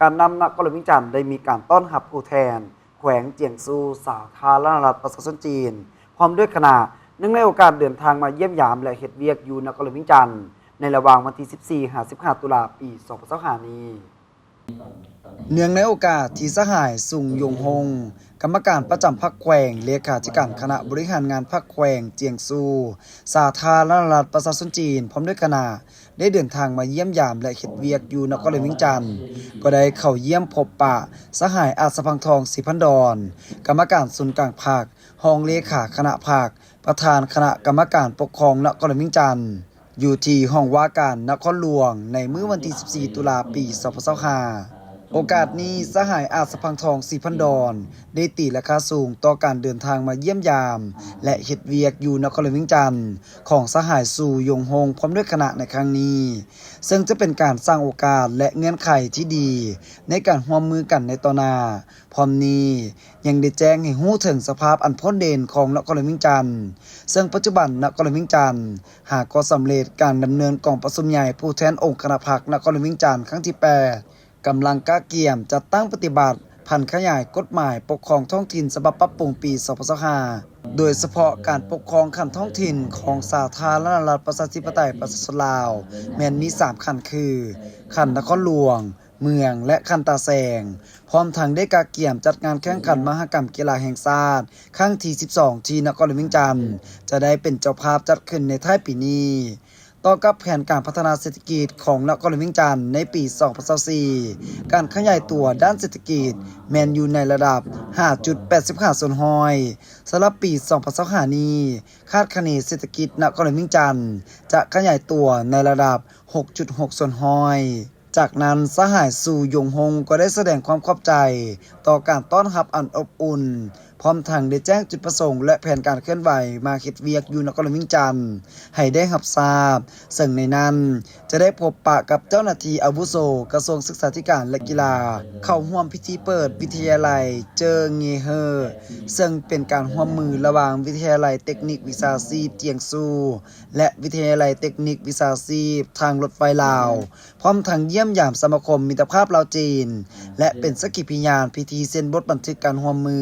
ການນຳນະຄອນຫຼວງວຽງຈັນໄດ້ມີການຕ້ອນຮັບຜູ້ແທນແຂວງຈຽງຊູ, ສາທາລະນະລັດປະຊາຊົນຈີນ ພ້ອມດ້ວຍຄະນະ, ເນື່ອງໃນໂອກາດເດີນທາງມາຢ້ຽມຢາມ ແລະ ເຮັດວຽກຢູ່ນະຄອນຫຼວງວຽງຈັນ ໃນລະຫວ່າງວັນທີສິບສີ່ ຫາ ສິບຫ້າ ຕຸລາ ປີສອງພັນຊາວຫ້ານີ້. ເນື່ອງໃນໂອກາດທີ່ສະຫາຍ ຊຸງ ຢົງຮົງ ກຳມະການປະຈຳພັກແຂວງ, ເລຂາທິການຄະນະບໍລິຫານງານພັກແຂວງຈຽງຊູ, ສາທາລະນະລັດປະຊາຊົນຈີນ ພ້ອມດ້ວຍຄະນະ ໄດ້ເດີນທາງມາຢ້ຽມຢາມ ແລະ ເຮັດວຽກຢູ່ນະຄອນຫຼວງວຽງຈັນ, ກໍໄດ້ເຂົ້າຢ້ຽມພົບປະສະຫາຍ ອາດສະພັງທອງ ສີພັນດອນ ກຳມະການສູນກາງພັກ, ຮອງເລຂາຄະນະພັກ, ປະທານຄະນະກຳມະການປົກຄອງນະຄອນຫຼວງວຽງຈັນ ຢູ່ທີ່ຫ້ອງວ່າການນະຄອນຫຼວງ ໃນມື້ວັນທີສິບສີ່ ຕຸລາ ປີສອງພັນຊາວຫ້າ. ໂອກາດນີ້, ສະຫາຍ ອາດສະພັງທອງ ສີພັນດອນ ໄດ້ຕີລາຄາສູງຕໍ່ການເດີນທາງມາຢ້ຽມຢາມ ແລະ ເຮັດວຽກຢູ່ນະຄອນຫຼວງວຽງຈັນ ຂອງສະຫາຍ ຊູ ຢົງຮົງ ພ້ອມດ້ວຍຄະນະໃນຄັ້ງນີ້, ເຊິ່ງຈະເປັນການສ້າງໂອກາດ ແລະ ເງື່ອນໄຂທີ່ດີໃນການຮ່ວມມືກັນໃນຕໍ່ໜ້າ. ພ້ອມນີ້ ຍັງໄດ້ແຈ້ງໃຫ້ຮູ້ເຖິງສະພາບອັນໂພດເດັ່ນຂອງນະຄອນຫຼວງວຽງຈັນ, ເຊິ່ງປັດຈຸບັນນະຄອນຫຼວງວຽງຈັນຫາກໍສຳເລັດການດຳເນີນກອງປະຊຸມໃຫຍ່ຜູ້ແທນອົງຄະນະພັກນະຄອນຫຼວງວຽງຈັນຄັ້ງທີແປດ, ກຳລັງກະກຽມຈັດຕັ້ງປະຕິບັດຜັນຂະຫຍາຍກົດໝາຍປົກຄອງທ້ອງຖິ່ນສະບັບປັບປຸງປີສອງພັນຊາວຫ້າ ໂດຍສະເພາະການປົກຄອງຂັ້ນທ້ອງຖິ່ນຂອງສາທາລະນະລັດປະຊາທິປະໄຕປະຊາຊົນລາວ ແມ່ນມີສາມຂັ້ນຄື ຂັ້ນນະຄອນຫຼວງ, ເມືອງ ແລະ ຂັ້ນຕາແສງ, ພ້ອມທັງໄດ້ກະກຽມຈັດງານແຂ່ງຂັນມະຫະກຳກິລາແຫ່ງຊາດຄັ້ງທີສິບສອງ ທີ່ນະຄອນຫຼວງວຽງຈັນ ຈະໄດ້ເປັນເຈົ້າພາບຈັດຂຶ້ນໃນທ້າຍປີນີ້. ຕໍ່ກັບແຜນການພັດທະນາເສດຖະກິດຂອງນະຄອນຫຼວງວຽງຈັນໃນປີສອງພັນຊາວສີ່, ການຂະຫຍາຍຕົວດ້ານເສດຖະກິດແມ່ນຢູ່ໃນລະດັບຫ້າຈຸດແປດສິບຫ້າສ່ວນຮ້ອຍ. ສຳລັບປີສອງພັນຊາວຫ້ານີ້, ຄາດຄະເນເສດຖະກິດນະຄອນຫຼວງວຽງຈັນຈະຂະຫຍາຍຕົວໃນລະດັບຫົກຈຸດຫົກສ່ວນຮ້ອຍ. ຈາກນັ້ນ, ສະຫາຍ ຊູ ຢົງຮົງ ກໍໄດ້ສະແດງຄວາມຂອບໃຈຕໍ່ການຕ້ອນຮັບອັນອົບອຸ່ນ, ພ້ອມທັງໄດ້ແຈ້ງຈຸດປະສົງ ແລະ ແຜນການເຄື່ອນໄຫວມາເຮັດວຽກຢູ່ນະຄອນຫຼວງວຽງຈັນໃຫ້ໄດ້ຮັບຊາບ, ເຊິ່ງໃນນັ້ນຈະໄດ້ພົບປະກັບເຈົ້າໜ້າທີ່ອາວຸໂສກະຊວງສຶກສາທິການ ແລະ ກິລາ, ເຂົ້າຮ່ວມພິທີເປີດວິທະຍາໄລເຈີເງເຮີ ເຊິ່ງເປັນການຮ່ວມມືລະຫວ່າງວິທະຍາໄລເຕັກນິກວິຊາຊີບຈຽງຊູ ແລະ ວິທະຍາໄລເຕັກນິກວິຊາຊີບທາງລົດໄຟລາວ, ພ້ອມທັງຢ້ຽມຢາມສະມາຄົມມິດຕະພາບລາວ-ຈີນ ແລະ ເປັນສັກຂີພະຍານພິທີເຊັນບົດບັນທຶກການຮ່ວມມື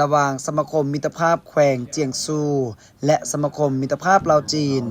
ລະຫວ່າງສະມາຄົມມິດຕະພາບແຂວງຈຽງຊູ ແລະ ສະມາຄົມມິດຕະພາບລາວ-ຈີນ.